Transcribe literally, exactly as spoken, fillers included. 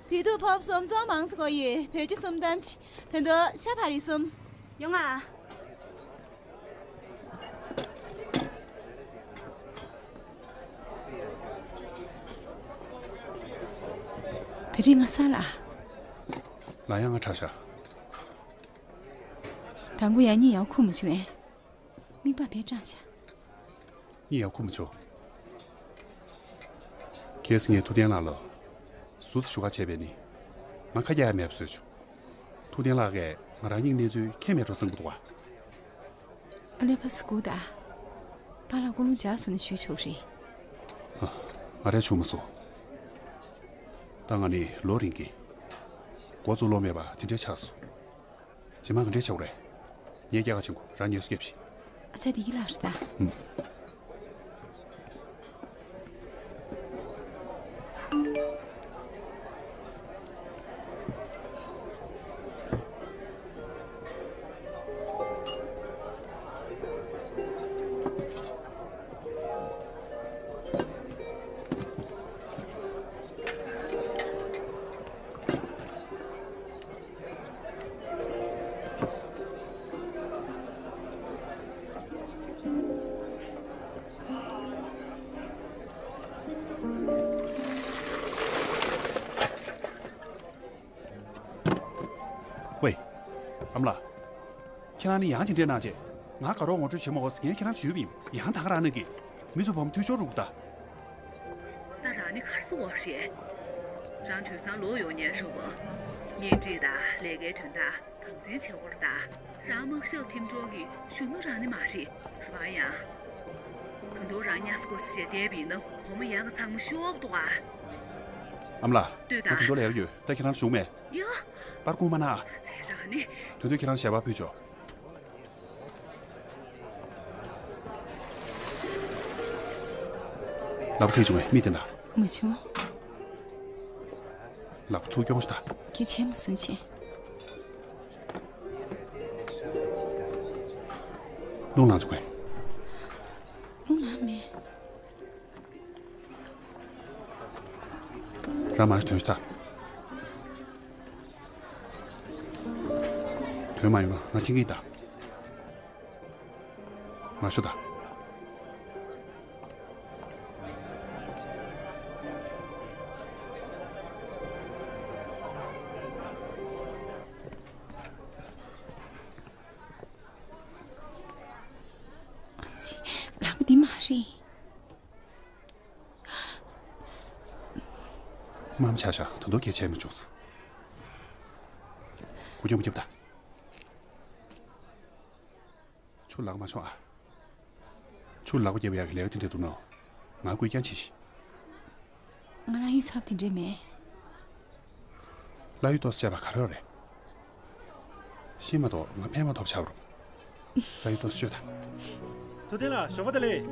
བོད་ཐུག་ཕོར་པ་གསུམ། ཙོང་མང་ཚོ་གོ་ཡི། བོད་ཆུ་གསུམ་ཐམ་ཅི། དོན་དུ་ཤ་བག་རིལ་གསུམ། ཡོང་ང་། དེ་རིང་ང་ས་ལ། ལ་ཡང་ང་ཁྲ་ཤ། དང་པོ་ཡང་གཉིད་ཡང་ཁུག་མ་བྱུང་ངས། མིག་པ་བས་སྐྲངས་ཤག་གཉིད་ཡང་ཁུག་མ་བྱུང་། ཁྱེད་ངས་ཐུབ་བསྟན་ལགས་ལ་ཟུར་ཙམ་ཞུ་ག་བྱས་པས་ནི། ང་ཁ་རྒྱག་ཡ་མེད་པ་བཟོས་བྱུང་། ཐུབ་བསྟན་ལགས་ཀྱིས་ང་རང་ཉིད་གནས་ཚུལ་མཁྱེན་མེད་འགྲོ་བསམ་གྱི་འདུག་ག་ཨ་ལེ་ཕ་སི་ཀུ་ད། པཱ་ལགས་སྐུ་རླུང་འཇགས་སོང་ནས་ཞུས་ཆོག་རེད། ཨ། ང་རས་བྱུང་མ་སོང་། ད་ང་ནི་ལོ་རིང་གི། འགོ་བཙུགས་ལོ་མེད་པ་དེ་འདྲས་ཆགས་སོང་། རྗེས་མ་ག་འདྲས་བྱ་དགོས་རེད། ངས་སྐྱེལ་ག་ཕྱིན་དགོས། རང་ངལ་གསོ་རྒྱབ་ཤིག་ཨ་ཅག་བདེ་སྐྱིད་ལགས་རེད་ད། ཨུམ། ཝེ། ཨ་མ་ལགས། ཁྱེད་རང་ནི་ཡང་ཇི་འདྲས་གནང་བྱས། ང་དགའ་རོགས་ངོ་སྤྲོད་བྱེད་མ་དགོས་ཟེར་ངས་ཁྱེད་རང་ཞུས་པ་ཡིན། ཡང་ད་ག་རང་གནང་གི། མི་ཚོ་བུ་མོ་འཐུས་ཤོར་འགྲོ་གི་ད། ད་རང་ནི་གར་སོང་བ་རེད། རང་དུས་སང་ལོག་ཡོང་ཉན་ཧྲུལ་པོ། གཉེན་སྒྲིག་དང་ལས་ཀའི་དོན་དག་དམ་འཛིན་བྱེད་དགོས་རེད་ད། རང་དམག་ཞབས་ཐིམ་གྲོང་གི་གཞོན་ནུ་རང་ནི་མ་རེད། རང་ཡང་། ད་དུང་རང་ཉ་སྐོ་སེ་བསྡད་པ་ཡིན་ན་བུ་མོ་ཡག་ག་ཚང་མ་ཤོར་འདུག་ཨ། ཨ་མ་ལགས། ལྟོས་ད། ང་དོན་དུ་ལས་ཀ་ཡོད། ད་ཁྱེད་རང་བཞུགས་མེད། ཡ། པར་སྐུང་མ་ན། ཚེ་རང་ནི། དོན་དུ་ཁྱེད་རང་ཞལ་པར་ཕུལ་ཆོག་ལག་པ་ཚིག་བྱུང་བས་མི་དེ་འདྲ། མ་བྱུང་། ལག་པ་ཚུགས་སྐྱོང་ཤི་ད། སྐད་ཆ་མ་གསུང་ཆེ། རླུང་ལངས་བྱུང་བས། རླུང་ལངས་མེད། རང་མ་ཤི་དོན་ཤི་ད། དོན་མ་ཡོང་ན་ང་ཁྱེད་ཀྱིས་ད། མ་ཤོད་ད། ཨ་ཙི། ལག་པ་འདི་མ་རེད། དམའ་མོ་ཆགས་ཤག་ད་དུང་སྐད་ཆ་མི་བྱུང་། གུ་གྱོང་མི་རྒྱབ་ད། ཁྱོད་ལག་མ་ཆོག་ཨ། ཁྱོད་ལག་པ་རྒྱབ་ཡག་གི་ལས་ཀ་དེ་འདྲ་འདུག་ན། ང་སྐུ་རྐྱང་བྱེད་ཤིག་ང་ལ་ཡུན་ཚབ་དེ་འདྲས་མེད། ལྷ་ཡུལ་ཏོག་ཙམ་བྱས་པ་ག་རེ་རེད། ཤེས་མ་གཏོགས་ང་ཕན་མ་ཐོགས་ཆགས་རུང་། ལྷ་ཡུལ་ཏོག་ཙམ་ཤོད་ད། ཐུབ་བསྟན་ལགས་ཞོགས་པ་བདེ་ལེགས།